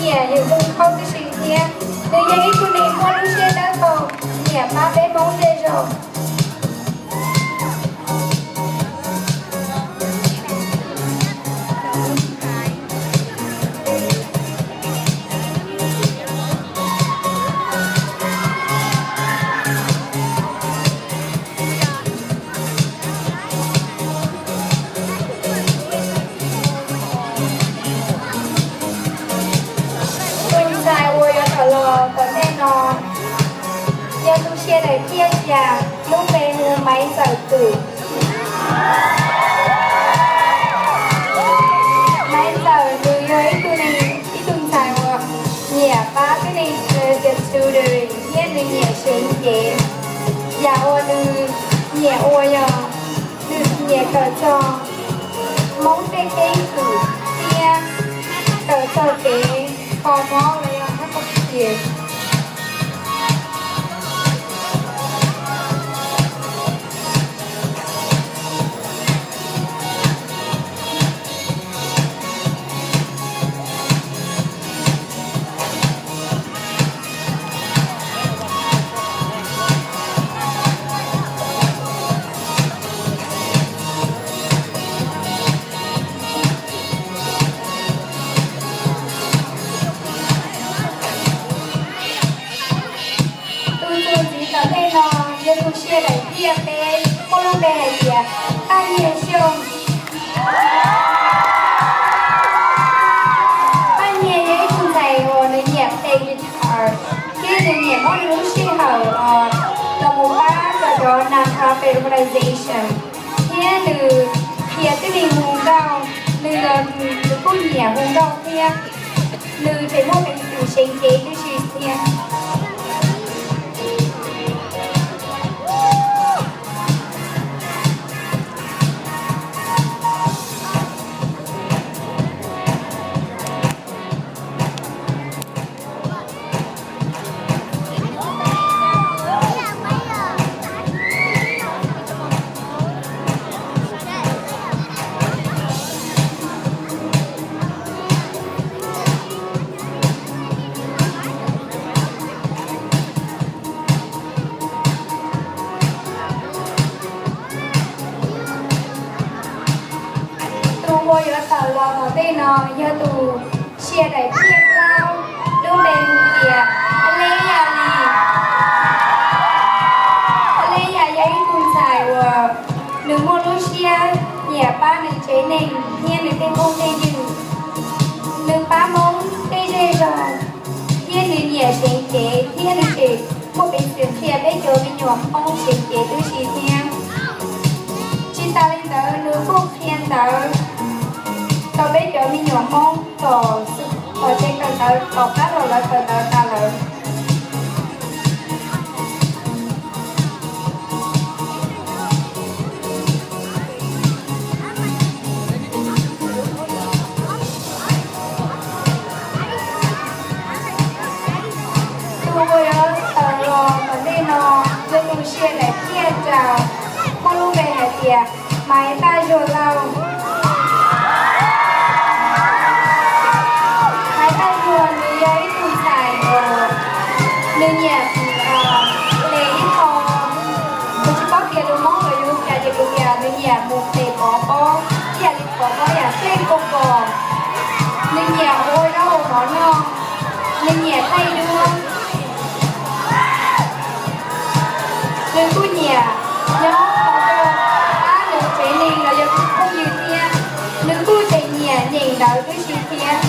Nyiam Yim Hwm Khauj tib si thiab, nws yog ib tug neeg muaj lub siab dawb paug, nyiam pab peb Hmoob zej zog. Tus ntxhais uas yuav tawm los tom ntej no yog tus sia daim tiaj cas, lub npe hu Maiv Ntxawm Twm. Maiv Ntxawm nws yog ib tug neeg, ib tug ntxhais uas nyiam pab tib neeg, nws tias tutoring thiab nws nyiam seev cev. Yam uas nws nyiam ua yog nws nyiam kawm txog Hmoob tej keeb kwm thiab kawm txog kev kho mob los yog hab koj tias. Tus txuas ntxiv tom ntej no yog tus sia daim tiaj peb muaj lub npe hais tias Paj Nyiag Xyooj. Paj Nyiag yog ib tug ntxhais uas nws nyiam play guitar thiab nws nyiam muab nws lub sij hawm los mus pab rau cov non-profit organization thiab nws qhia tib neeg hu nkauj, nws los nws kuj nyiam hu nkauj thiab. Nws tseem muaj peev xwm seev cev tib si thiab. Tus uas yuav tawm los tom ntej no yog tus sia daim tiaj plaub, lub npe hu tias Aleya Lis. Aleya yog ib tug ntxhais uas nws muaj lub siab nyiam pab nws tsev neeg thiab nws tej phooj tej ywg. Nws pab Hmoob tej zej zog thiab nws nyiam seev cev thiab nws tseem muaj peev xwm qhia peb cov me nyuam Hmoob seev cev tib si thiab. Tsis tas li ntawd nws kuj qhia ntawv rau peb cov me nyuam Hmoob tom, tom tsev kawm ntawv tom qab los lawv kawm ntawv tas lawm. Tus uas yuav tawm los tom ntej no yog tus sia daim tiaj rau, muaj lub npe hais tias Maiv Taj Zuag Lauj. Maiv Taj Zuag nws yog ib tug ntxhais uas nws nyiam, nws nyiam ple ib qho, kuv tsis paub tias lus Hmoob los yus cas ces kuv tias nws nyiam mus ple pov pob, ib yam li pov pob yam pleg kos kos. Nws nyiam ua zaub ua mov noj, nws nyiam thaij duab. Nws kuj nyiam nyob tos rau pab nws tsev neeg los yog phooj ywg thiab. Nws kuj tseem nyiam nyeem ntawv tib si thiab.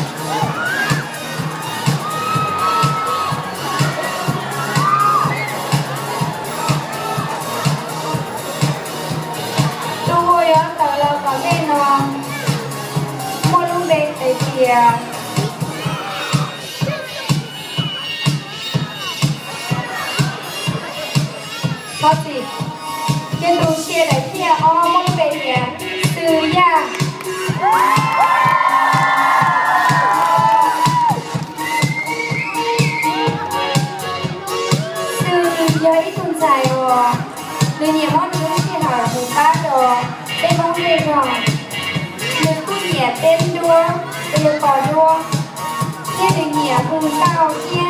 Tus uas yuav tawm los tom ntej no muaj lub npe hais tias Xov Xis, ces tus sia daim tiaj ob muaj lub npe tias Xwm Yaj. Xwm yog ib tug ntxhais uas nws nyiam muab nws lub sij hawm mus pab rau peb Hmoob zej zog. Nws kuj nyiam teb duab, nws yog tos duab, thiab nws nyiam Tau ib